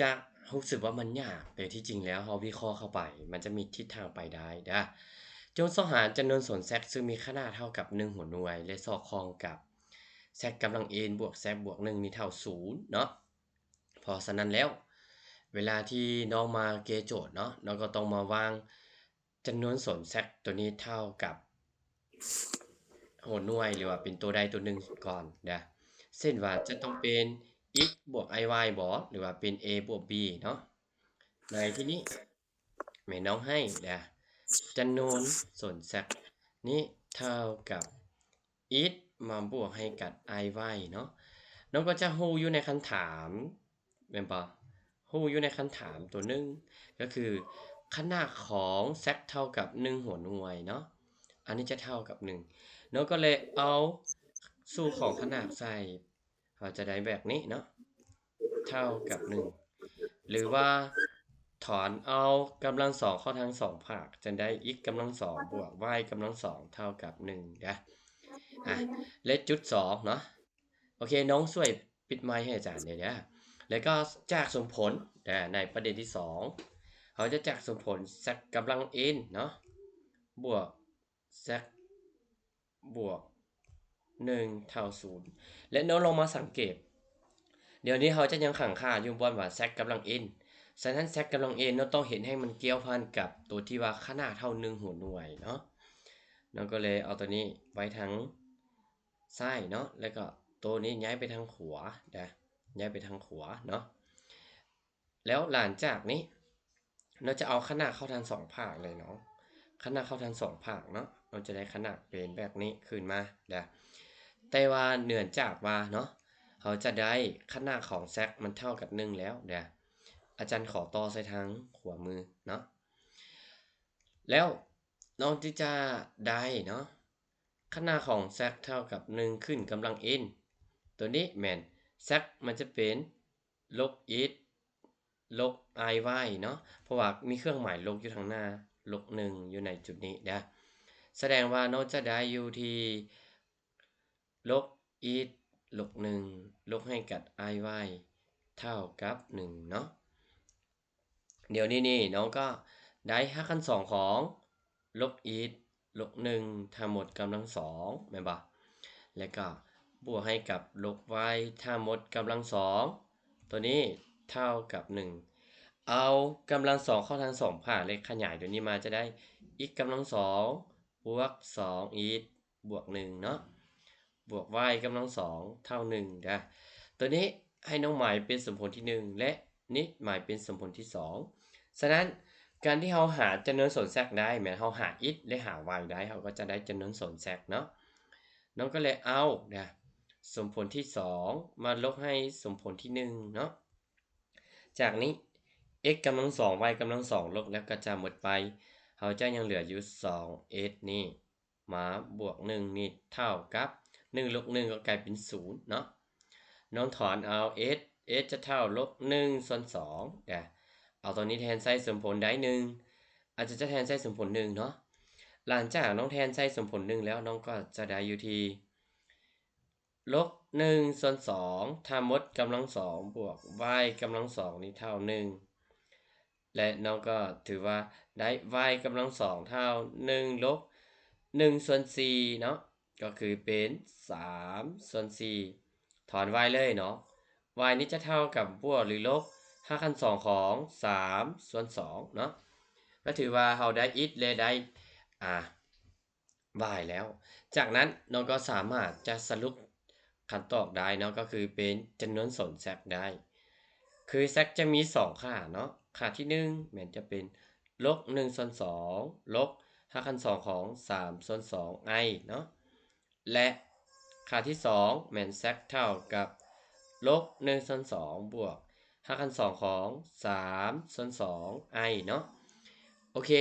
ຈະຮູ້ສຶກວ່າມັນຍາກ, ແຕ່ທີ່ຈິງແລ້ວເຮົາວິເຄາະເຂົ້າໄປ ມັນຈະມີທິດທາງໄປໄດ້ເດີ້. ຈົ່ງຊອກຫາຈຳນວນໂສນແຊັກ ຊຶ່ງມີຂະໜາດເທົ່າກັບໜຶ່ງຫົວໜ່ວຍ ແລະ ສອດຄ່ອງກັບແຊັກກຳລັງ n ບວກແຊັກບວກໜຶ່ງນີ້ເທົ່າສູນເນາະ. ເພາະສະນັ້ນແລ້ວ ເວລາທີ່ນ້ອງມາແກ້ໂຈດເນາະ, ນ້ອງກໍຕ້ອງມາວາງຈຳນວນໂສນແຊັກໂຕນີ້ເທົ່າກັບຫົວໜ່ວຍ ຫຼືວ່າເປັນໂຕໃດໂຕໜຶ່ງກ່ອນເດີ້. ເຊັ່ນວ່າຈະຕ້ອງເປັນ x ບວກ i y ບໍ ຫຼືວ່າເປັນ a ບວກ b ເນາະ. ໃນທີ່ນີ້ແມ່ນນ້ອງໃຫ້ເດີ້ ຈຳນວນໂສນແຊັກນີ້ເທົ່າກັບ x ມາບວກໃຫ້ກັບ i y ເນາະ. ນ້ອງກໍຈະຮູ້ຢູ່ໃນຄັນຖາມ ແມ່ນບໍ່? ຮູ້ຢູ່ໃນຄັນຖາມຕົວໜຶ່ງ ກໍຄືຂະໜາດຂອງແຊັກເທົ່າກັບໜຶ່ງຫົວໜ່ວຍເນາະ, ອັນນີ້ຈະເທົ່າກັບໜຶ່ງ. ນ້ອງກໍເລີຍເອົາສູດຂອງຂະໜາດໃສ່ ເຮົາຈະໄດ້ແບບນີ້ເນາະ, ເທົ່າກັບໜຶ່ງ ຫຼືວ່າຖອນເອົາກຳລັງສອງເຂົ້າທັງສອງພາກ ຈະໄດ້ x ກຳລັງສອງບວກ y ກຳລັງສອງເທົ່າກັບໜຶ່ງເດີ້. ອາ ແລະ ຈຸດສອງເນາະ. ໂອເຄ ນ້ອງຊ່ວຍປິດໄມໃຫ້ອາຈານແດ່ເດີ້. ແລ້ວກໍຈາກສົມຜົນ ແຕ່ໃນປະເດັນທີສອງ ເຮົາຈະຈາກສົມຜົນແຊັກກຳລັງ n ເນາະ ບວກແຊັກບວກໜຶ່ງເທົ່າສູນ ແລະ ນ້ອງລອງມາສັງເກດ ດຽວນີ້ເຮົາຈະຍັງຂັງຄາຢູ່ບ່ອນວ່າແຊັກກຳລັງ n. ສະນັ້ນແຊັກກຳລັງ n ເນາະ ຕ້ອງເຮັດໃຫ້ມັນກ່ຽວພັນກັບຕົວທີ່ວ່າຂະໜາດເທົ່າໜຶ່ງຫົວໜ່ວຍເນາະ. ນ້ອງກໍເລີຍເອົາຕົວນີ້ໄວ້ທາງ ຊ້າຍເນາະ ແລ້ວກໍໂຕນີ້ຍ້າຍໄປທາງຂວານະ, ຍ້າຍໄປທາງຂວາເນາະ. ແລ້ວຫຼັງຈາກນີ້ ເຮົາຈະເອົາຂະໜາດເຂົ້າທັງສອງພາກເລີຍເນາະ, ຂະໜາດເຂົ້າທັງສອງພາກເນາະ, ເຮົາຈະໄດ້ຂະໜາດເປັນແບບນີ້ຂຶ້ນມານະ. ແຕ່ວ່າເນື່ອງຈາກວ່າເນາະ ເຮົາຈະໄດ້ຂະໜາດຂອງແຊັກມັນເທົ່າກັບໜຶ່ງແລ້ວນະ, ອາຈານຂໍຕໍ່ໃສ່ທາງຂວາມືເນາະ. ແລ້ວນ້ອງທີ່ຈະໄດ້ເນາະ ຂະໜາດຂອງແຊັກເທົ່າກັບໜຶ່ງຂຶ້ນກຳລັງ n ຕົວນີ້ແມ່ນແຊັກມັນຈະເປັນລົບ x ລົບ i y ເນາະ, ເພາະວ່າມີເຄື່ອງໝາຍລົບຢູ່ທາງໜ້າ ລົບໜຶ່ງຢູ່ໃນຈຸດນີ້ເດີ້. ສະແດງວ່ານ້ອງຈະໄດ້ຢູ່ທີ່ລົບ x ລົບໜຶ່ງ ລົບໃຫ້ກັບ i y ເທົ່າກັບໜຶ່ງເນາະ. ດຽວນີ້ນີ້ນ້ອງກໍໄດ້ຮາກຂັ້ນສອງຂອງລົບ x ລົບໜຶ່ງທັງໝົດກຳລັງສອງ ແມ່ນບໍ່? ແລ້ວກໍບວກໃຫ້ກັບລົບ y ທັງໝົດກຳລັງສອງ ຕົວນີ້ເທົ່າກັບໜຶ່ງ. ເອົາກຳລັງສອງເຂົ້າທັງສອງພາກ ແລະ ຂະຫຍາຍຕົວນີ້ມາ ຈະໄດ້ x ກຳລັງສອງບວກສອງ x ບວກໜຶ່ງເນາະ ບວກ y ກຳລັງສອງເທົ່າໜຶ່ງນະ. ຕົວນີ້ໃຫ້ນ້ອງໝາຍເປັນສົມຜົນທີໜຶ່ງ ແລະ ນີ້ໝາຍເປັນສົມຜົນທີສອງ. ສະນັ້ນ ການທີ່ເຮົາຫາຈຳນວນໂສນແຊັກໄດ້ ແມ່ນເຮົາຫາ x ແລະ ຫາ y ໄດ້ ເຮົາກໍຈະໄດ້ຈຳນວນໂສນແຊັກເນາະ. ນ້ອງກໍເລີຍເອົານະ ສົມຜົນທີສອງມາລົບໃຫ້ສົມຜົນທີໜຶ່ງເນາະ. ຈາກນີ້ x ກຳລັງສອງ y ກຳລັງສອງລົບແລ້ວກໍຈະໝົດໄປ ເຮົາຈະຍັງເຫຼືອຢູ່ສອງ x ນີ້ ມາບວກໜຶ່ງນີ້ເທົ່າກັບໜຶ່ງລົບໜຶ່ງກໍກາຍເປັນສູນເນາະ. ນ້ອງຖອນເອົາ x, x ຈະເທົ່າລົບໜຶ່ງສ່ວນສອງເດີ້. ເອົາຕົວນີ້ແທນໃສ່ສົມຜົນໄດ້ໜຶ່ງ ອາຈານຈະແທນໃສ່ສົມຜົນໜຶ່ງເນາະ. ຫຼັງຈາກນ້ອງແທນໃສ່ສົມຜົນໜຶ່ງແລ້ວ ນ້ອງກໍຈະໄດ້ຢູ່ທີ່ລົບໜຶ່ງສ່ວນສອງທັງໝົດກຳລັງສອງບວກ y ກຳລັງສອງນີ້ເທົ່າໜຶ່ງ ແລະ ນ້ອງກໍຖືວ່າໄດ້ y ກຳລັງສອງເທົ່າໜຶ່ງລົບໜຶ່ງສ່ວນສີ່ເນາະ ກໍຄືເປັນສາມສ່ວນສີ່ ຖອນ y ເລີຍເນາະ. y ນີ້ຈະເທົ່າກັບບວກ ຫຼື ລົບຮາກຂັ້ນສອງຂອງສາມສ່ວນສອງເນາະ. ກໍຖືວ່າເຮົາໄດ້ x ແລະ ໄດ້ ອາ y ແລ້ວ. ຈາກນັ້ນນ້ອງກໍສາມາດຈະສະຫຼຸບຄຳຕອບໄດ້ເນາະ ກໍຄືເປັນຈຳນວນໂສນແຊັກໄດ້ ຄືແຊັກຈະມີສອງຄ່າເນາະ. ຄ່າທີໜຶ່ງແມ່ນຈະເປັນລົບໜຶ່ງສ່ວນສອງ ລົບຮາກຂັ້ນສອງຂອງສາມສ່ວນສອງ i ເນາະ ແລະ ຄ່າທີສອງແມ່ນແຊັກເທົ່າກັບລົບໜຶ່ງສ່ວນສອງ ບວກຮາກຂັ້ນສອງຂອງສາມສ່ວນສອງ i ເນາະ. ໂອເຄ